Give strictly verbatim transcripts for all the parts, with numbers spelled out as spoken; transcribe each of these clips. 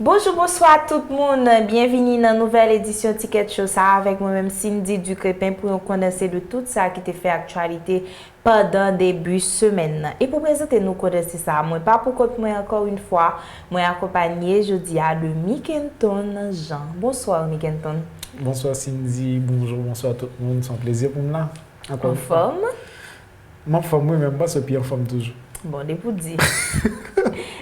Bonjou, bonswa tout moun. Byenvini nan nouvèl edisyon Ticket Show sa a avèk mwen menm Cindy Ducrépin pou yon kondanse de tout sa ki te fè aktyalite pandan debi semèn nan. E pou prezante nou kondanse sa a, mwen pa pou kont mwen ankò yon fwa, mwen akonpanye jodi a de Mikenton Jean. Bonswa Mikenton. Bonswa Cindy, bonjou, bonswa tout moun. Se yon plezi pou m la. Ankò yon fwa. Anfòm? M anfòm wi, men m panse w pi anfòm toujou. Bon, depi w di.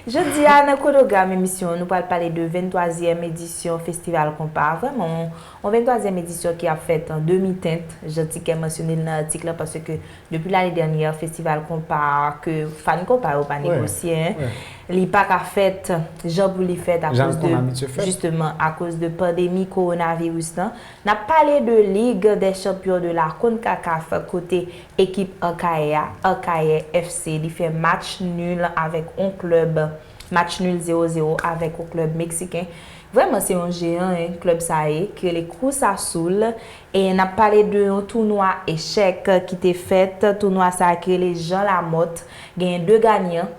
Jodi a, nan kwonogram emisyon an, nou pral pale de venntwazyèm edisyon Festival Konpa. Vrèman, yon, yon venntwazyèm edisyon ki ap fèt an demi tent, jan Tikè mansyone l nan atik la, paske depi lane dènyè, Festival Konpa, ke fan konpa yo pa negosye, en, li pa ka fèt jan pou li fèt akoz de, jisteman, akoz de pandemi kowonaviris lan. N ap pale de Ligue des Champions de la CONCACAF kote ekip Akayè a, Akayè F C, li fè match nul avèk yon klèb, match nul zewo zewo avèk yon klèb meksiken. Vrèman, se yon jeyan, en, klèb sa ye, ki rele Cruz Azul. E n ap pale de yon tounwa echèk ki te fèt. Tounwa sa a ki rele Jean Lamotte. Genyen de ganyan.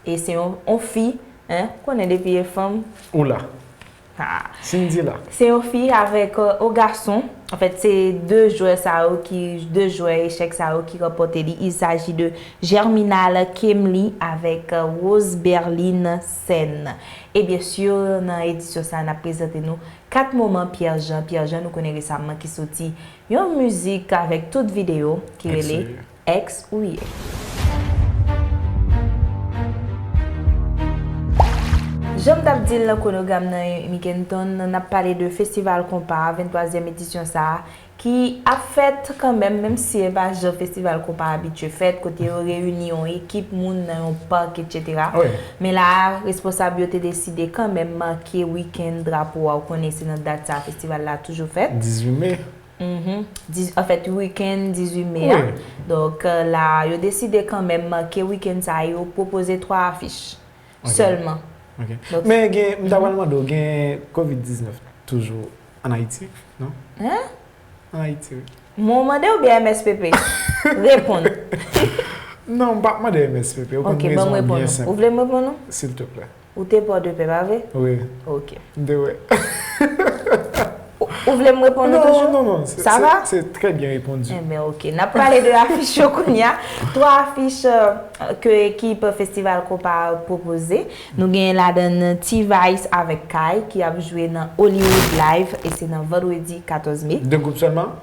E se yon, yon fi, en, ou konnen depi e fanm. Ou la. Ah. Cindy la. Se yon fi avèk, euh, yon gason. Anfèt, se de jwè sa yo ki, de jwè echèk sa yo ki ranpòte li. Il s'agit de Germinal Kemly avèk, euh, Rose Berline Sen. E byensi, nan edisyon sa a, n ap prezante nou kat moman Pierre Jean. Pierre Jean, nou konnen resaman ki soti yon mizik avèk tout videyo ki rele Ex ou ye. Jan m t ap di l nan kwonogram nan, Mikenton, n ap pale de Festival Konpa, venntwazyèm edisyon sa a, ki ap fèt kanmenm, menm si e pa jan Festival Konpa abitye fèt, kote yo reyini yon ekip moun nan yon pak, etsetera. Wi. Men la a, responsab yo te deside kanmenm make wikenn drapo a. Ou konnen se nan dat sa a festival la toujou fèt. Dizuit me. Mhm. Dis-, anfèt, wikenn dizuit me a. Wi. Donk, euh, la, yo deside kanmenm ke wikenn sa a, yo pwopoze twa afich sèlman. Ok. Donk, men gen, m ta pral mande w, gen kovid diznèf toujou ann Ayiti, non? Hein? Ann Ayiti, wi. Mwen mande w oubyen M S P P? Reponn. Non, m p ap mande M S P P. Ou konn rezon an byen senp. Ok, ban m reponn ou. Ou vle m reponn ou? Silteplè. Ou te Pòdepè, pa vre? Wi. Ok. M te wè. Ou, ou vle m reponn ou toujou? Non, non, non. Sa va? Se trè byen repondu. Enben, ok. N ap pale de afich yo kounye a. Twa afich, euh, ke ekip Festival Konpa pwopoze. Nou genyen ladan T-Vice avèk Kai ki ap jwe nan Hollywood Live e se nan vandredi katòz me. De gwoup sèlman?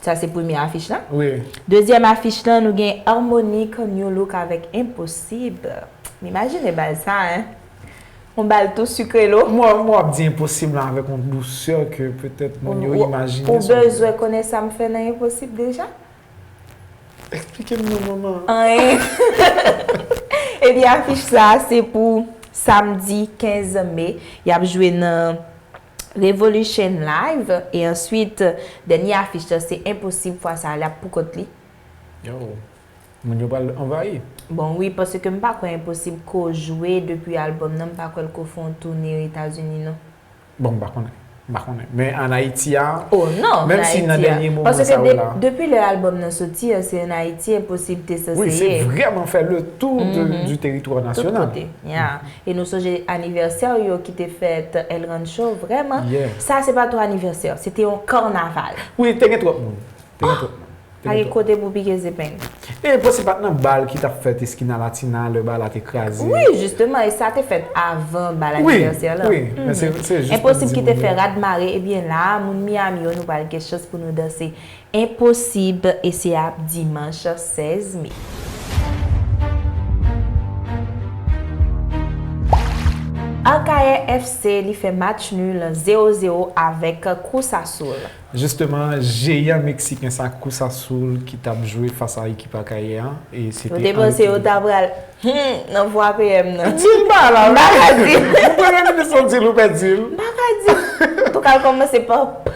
Sa se premye afich la. Wi. Dezyèm afich la, nou gen Harmonik, New Look avèk Enposib. M imajine bal sa, en. Yon bal tou sikre lo. Mwen, mwen ap di Enposib la avèk yon dousè ke petèt moun yo imajine. Ou, ou bezwen konnen sa m fè nan Enposib deja? Eksplike m non, manman. Anyen. Ebyen, afich sa a, se pou samdi kenz me. Y ap jwe nan Revolution Live. E answit, dènye afich la, se Enposib fwa sa a, l ap pou kont li. Yo, moun yo pral anvayi. Bon, wi, paske m pa kwè Enposib ko jwe depi albòm nan, m pa kwè l ko fè yon toune Etazini, non. Bon, m pa konnen. M pa konnen. Men ann Ayiti a, oh, non, menm si nan dènye moman sa yo la. Paske de-, depi lè albòm nan soti a, se ann Ayiti Enposib te sanse ye. Wi, se vrèman fè le tour de, du territoire national. Tout kote, ya. E nou sonje anivèsè yo ki te fèt El Rancho, vrèman. Yeah. Sa, se pa t yon anivèsè, se te yon kanaval. Wi, te gen twòp moun. Te gen twòp moun. Te gen twòp moun. Pa gen kote pou pike zepeng. E Enposib pa t nan bal ki t ap fèt Esquina Latina, lè bal la te kraze. Wi, jisteman, e sa te fèt avan bal anivèsè la. Wi, wi, men se, se jis pou di moun yo. Enposib ki te fè rad mare, ebyen la a, moun Miami yo, nou pral gen chans pou nou danse Enposib, e se ap dimanch sèz me. Akayè F C, li fè match nul zewo zewo avèk Cruz Azul. Jisteman, jeyan meksiken sa, Cruz Azul, ki t ap jwe fas a ekip Akayè a, e se te an Repiblik. Yo te panse yo ta pral Hmm, nan vwa P M nan. Di l ba la, wi. M pa ka di. Pou premye minis ou di l, ou pèdi l. M pa ka di. Antouka, l kòmanse pa p.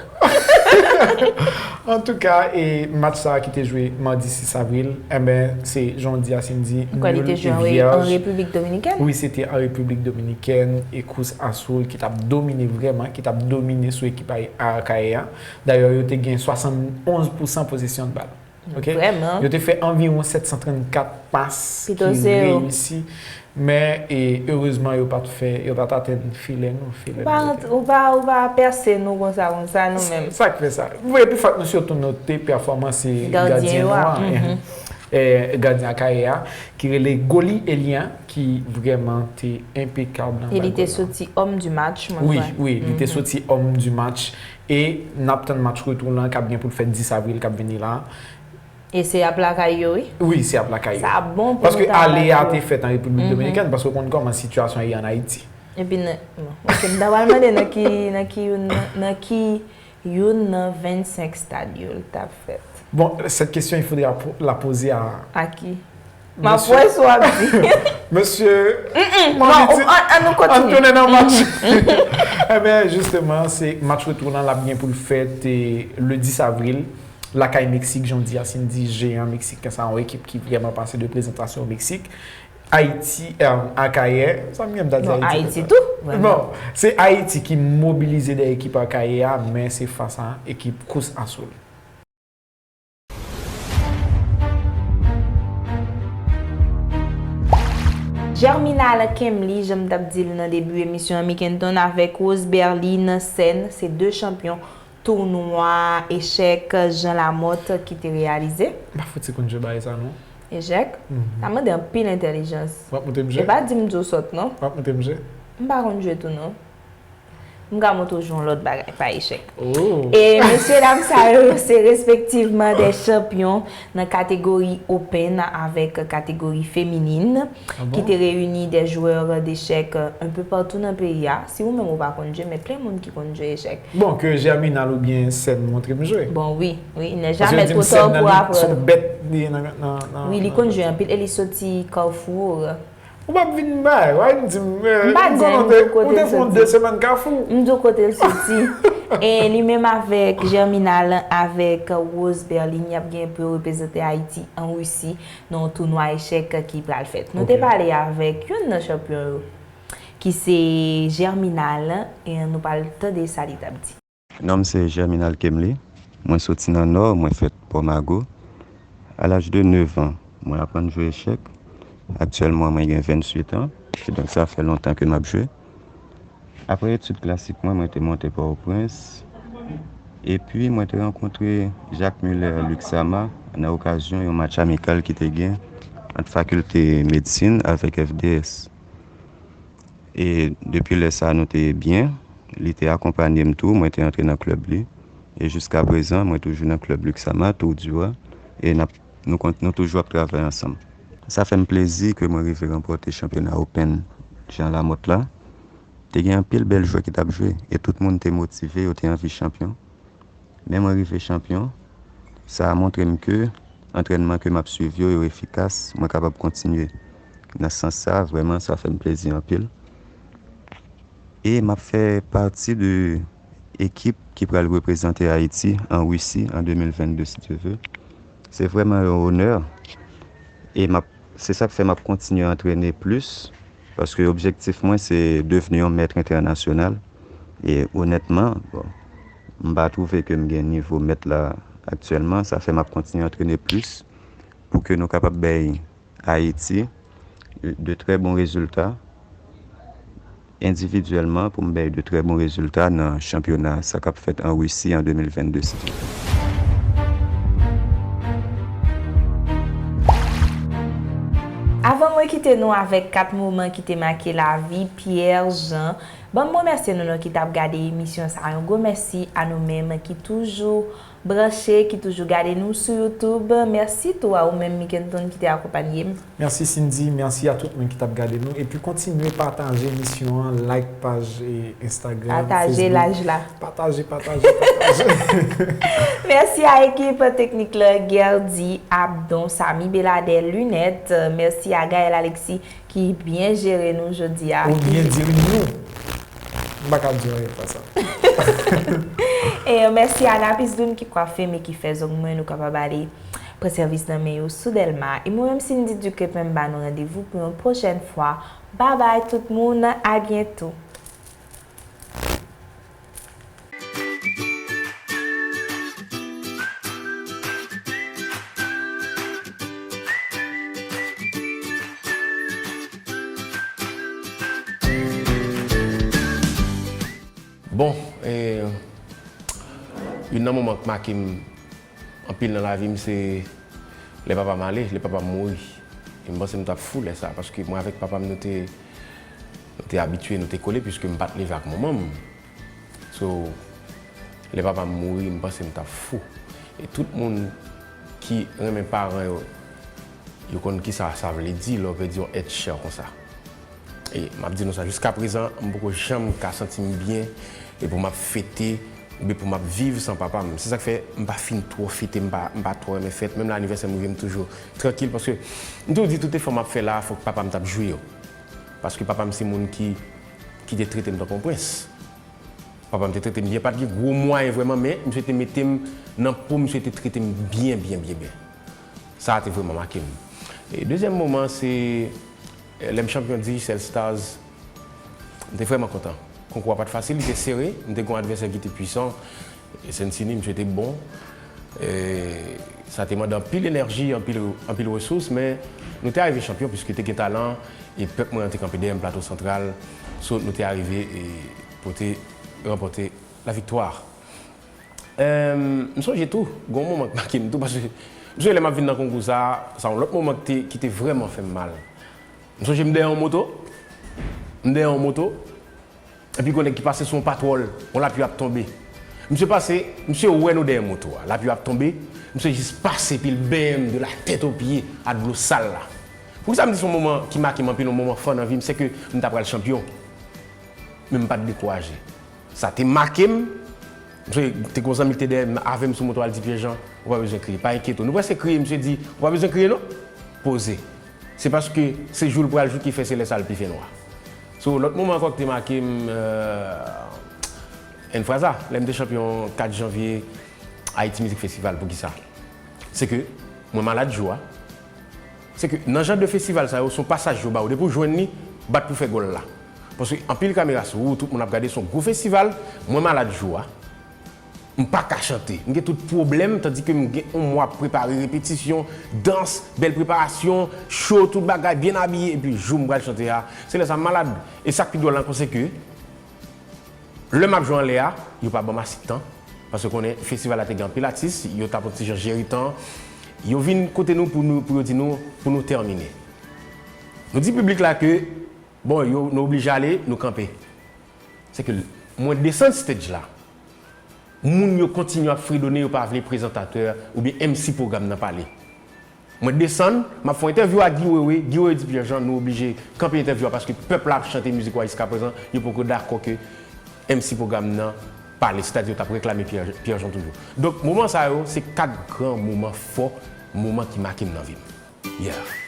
Antouka, e match sa a ki te jwe madi sis avril, enben, se jan w di a, Cindy, nul e vyèj. Ou kwè li te jwe an Re-, an Repiblik Dominikèn? Wi, se te an Repiblik Dominikèn, e Cruz Azul ki t ap domine vrèman, ki t ap domine sou ekip a, a Akayè a. Dayè, yo te gen swasannonz pousan pozesyon bal. Ok? Vrèman. Yo te fè anviwon sèt san trannkat pas ki reyisi. Men, e, erezman, yo pa t fè, yo pa t atenn filè nou. Filè nou te. Ou pa, ou pa pèse nou konsa, konsa, nou menm. Sa k fè sa. Epi, fòk nou sitou note pèfòmans gadyen nou an. E, gadyen Akayè a, ki rele Goli Elian, ki vrèman te enpekab nan bagay la. E li te soti homme du match, mwen kwè. Wi, wi, li te soti homme du match. E n ap tann match retou lan k ap gen pou l fèt dis avril k ap vini la. E se ap lakay yo, wi? Wi, se ap lakay yo. Sa bon pou nou ta lakay yo. Paske ale a te fèt an Repiblik Dominikèn, paske w konn kòman sitiyasyon ye ann Ayiti. Epi, nan, bon, ok, m ta pral mande nan ki, nan ki youn nan, nan ki youn nan vennsenk stad yo l t ap fèt. Bon, cette question, il faudra po-, la poser à... À qui? M ap wè sa w ap di. Mesye, non, ann, ann nou kontinye. Ann tounen nan match. Ebyen, jisteman, se match retou lan l ap gen pou l fèt, e, le dis avril, lakay Meksik, jan w di a, Cindy, jeyan Meksik, sa yon ekip ki vrèman pase de prezantasyon o Meksik. Ayiti, e, Akayè, sa m gen m ta di Ayiti. Non, Ayiti tou, vrèman. Bon, se Ayiti ki mobilize dèyè ekip Akayè a, men se fas a ekip Cruz Azul. Germinal Kemly, jan m t ap di l nan debi emisyon an, Mikenton avèk Rose Berline Sèn, se de chanpyon tounwa echèk Jean Lamotte ki te reyalize. M pa fouti konn jwe bagay sa non. Echèk? Mhm. Sa mande anpil entèlijans. W ap montre m jwe? E pa di m di w sòt non. W ap montre m jwe? M pa konn jwe tou non. M ka montre w jwe yon lòt bagay, pa echèk. Oh. E mesye dam sa yo, se respektivman de chanpyon nan kategori open avèk kategori feminin, ah bon? Ki te reyini de jwè dechèk, euh, un peu partout nan peyi a. Si ou menm ou pa konn jwe, men plen moun ki konn jwe echèk. Bon, ke Germinal oubyen Sèn montre m jwe. Bon, wi, wi, il n'est jamais trop tard pour apprendre. Paske m di w Sèn nan, se yon bèt li ye nan, nan, nan, nan jwèt. Wi, li konn jwe anpil e li soti Carrefour. Ou p ap vin bay, w ap di m, eh, m pa di anyen, m di w kote l soti. Ou te fè yon de semèn Kafou. M di w kote l soti. E li menm avèk Germinal, avèk Rose Berline, y ap gen pou yo reprezante Ayiti an Risi nan yon tounwa echèk ki pral fèt. Nou te pale avèk youn nan chanpyon yo, ki se Germinal, e nou pral tande sa li t ap di. Non m se Germinal Kemly. Mwen soti nan Nò, mwen fèt Pò Mago. A laj de nèf an, mwen aprann jwe echèk. Aktyèlman, mwen gen venntuit an, kidonk sa fè lontan ke m ap jwe. Apre etid klasik mwen, mwen te monte Pòtoprens. Epi, mwen te rankontre Jacques Muller Luxama nan okazyon yon match amikal ki te gen ant Fakilte Medsin avèk F D S. E depi lè sa a, nou te byen. Li te akonpanye m tou, mwen te antre nan klèb li. E jiska prezan, mwen toujou nan klèb Luxama, Tour du Roi. E n ap, nou kont-, nou toujou ap travay ansanm. Sa fè m plezi ke mwen rive ranpòte chanpyona Open Jean Lamotte la. Te gen anpil bèl jwè ki t ap jwe, e tout moun te motive, yo te anvi chanpyon. Men mwen rive chanpyon. Sa a montre m ke antrènman ke m ap swiv yo, yo efikas, mwen kapab kontinye. Nan sans sa, vrèman, sa fè m plezi anpil. E m ap fè pati de ekip ki pral reprezante Ayiti an Risi an de mil vennde, si Dye ve. Se vrèman yon onè. E m ap, se sa k fè m ap kontinye antrene plis. Paske objektif mwen se devni yon mèt entènasyonal. E onètman, bon, m pa twouve ke m gen nivo mèt la aktyèlman. Sa fè m ap kontinye antrene plis pou ke nou kapab bay Ayiti de trè bon rezilta. Endividyèlman, pou m bay de trè bon rezilta nan chanpyona sa k ap fèt an Risi an de mil vennde, si Dye ve. Avan mwen kite nou avèk kat moman ki te make lavi Pierre Jean, ban m remèsye nou, nou ki t ap gade emisyon sa a. Yon gwo mèsi a nou menm ki toujou branche, ki toujou gade nou sou YouTube. Mèsi tou a ou menm, Mikenton, ki te akonpanye m. Mèsi, Cindy. Mèsi a tout moun ki t ap gade nou. Epi kontinye pataje emisyon an, like paj, e, Instagram, Facebook. Pataje laj la. Pataje, pataje, pataje. Mèsi a ekip teknik la, Guerdy, Abdon, Samy Belader, Lunèt. Mèsi a Gaël Alexis ki byen jere nou jodi a. Ou byen di nou. M pa ka di anyen pa sa. E mèsi a Napis Dun ki kwafe m e ki fè zong mwen, nou kapab ale pran sèvis nan men yo sou Dèlma. E mwen menm, Cindy Duc, mwen ba nou randevou pou yon pwochèn fwa. Babay tout moun, a byento. Bon, e, youn nan moman k make m anpil nan lavi m, se lè papa m ale, lè papa m mouri. E m panse m t ap fou lè sa a, paske mwen avèk papa m, nou te, nou te abitye, nou te kole, piske m pa t leve ak manman m. So, lè papa m mouri, m panse m t ap fou. E tout moun ki renmen paran yo, yo konn kisa sa vle di lè w pèdi yon èt chè konsa. E m ap di nou sa, jiskaprezan, m poko janm ka santi m byen, e pou m ap fete, oubyen pou m ap viv san papa m. Se sa k fè m pa fin twò fete, m pa, m pa twò renmen fèt. Menm lè anivèsè m rive, m toujou trankil, paske m toujou di tout efò m ap fè la a, fòk papa m t ap jwi yo. Paske papa m se moun ki, ki te trete m tankou yon prens. Papa m te trete m byen, pa t gen gwo mwayen vrèman, men misye te mete m nan po, misye te trete m byen, byen, byen, byen. Sa a te vrèman make m. E dezyèm moman, se, eh, lè m chanpyon Digicel Stars, m te vrèman kontan. Konkou a pa t fasil, li te sere, m te gen yon advèsè ki te pwisan, e Sensini, misye te bon. E sa te mande anpil enèji, anpil, anpil resous, men nou te arive chanpyon, piske te gen talan, e pèp mwen an te kanpe dèyè m, Plato Santral. So, nou te arive e pote, ranpòte laviktwa. Em, m sonje tou, gen yon moman k make m tou, paske m sonje lè m ap vin nan konkou sa a, sa yon lòt moman ki te, ki te vrèman fè m mal. M sonje m dèyè yon moto, m dèyè yon moto, epi gen yon nèg ki pase sou yon patwòl, yon lapli ap tonbe. Misye pase, misye wè nou dèyè moto a, lapli ap tonbe, misye jis pase, epi l benyen m de la tèt o pye ak dlo sal la. Poukisa m di se yon moman ki make m anpil, yon moman fò nan vi m, se ke m ta pral chanpyon. Men m pa t dekouraje. Sa te make m. Misye te gen yon zanmi ki te dèyè m, avè m sou moto a, l di, Pierre Jean, ou pa bezwen kriye, pa enkyete w. Nou prèske kriye, misye di, ou pa bezwen kriye non. Poze. Se paske se jou l pral jou ki fè se lè sa l pi fè nwa. So, lòt moman ankò ki te make m, euh, Enfraza, lè m te chanpyon kat janvye Haiti Music Festival, poukisa? Se ke mwen malad jou a. Se ke nan jan de festival sa yo, se yon pasaj yo ba w. Depi w jwenn li, bat pou fè gòl la. Paske anpil kamera sou ou, tout moun ap gade, se yon gwo festival. Mwen malad jou a. M pa ka chante. M gen tout pwoblèm, tandike m gen yon mwa ap prepare repetisyon, dans, bèl preparasyon, cho, tout bagay, byen abiye, epi jou m pral chante a, se lè sa m malad. E sa k pi dwòl ankò, se ke lè m ap jwe anlè a, yo pa ban m ase tan, paske konnen festival la te gen anpil atis, yo t ap yon ti jan jere tan. Yo vin kote nou pou nou, pou yo di nou, pou nou tèmine. Nou di piblik la ke, bon, yo, nou oblije ale, nou kanpe. Se ke mwen desann stage la, moun yo kontinye ap fredone, yo pa vle prezantatè oubyen M C pwogram nan pale. Mwen desann, m ap fè yon entèvyou ak Guy Wewe. Guy Wewe di, Pierre Jean, nou oblije kanpe entèvyou a paske pèp la ap chante mizik ou a jiskaprezan, yo poko dakò ke M C pwogram nan pale, sètadi yo t ap reklame Pierre, Pierre Jean toujou. Donk, moman sa yo, se kat gran moman fò, moman ki make m nan vi m. Yeah.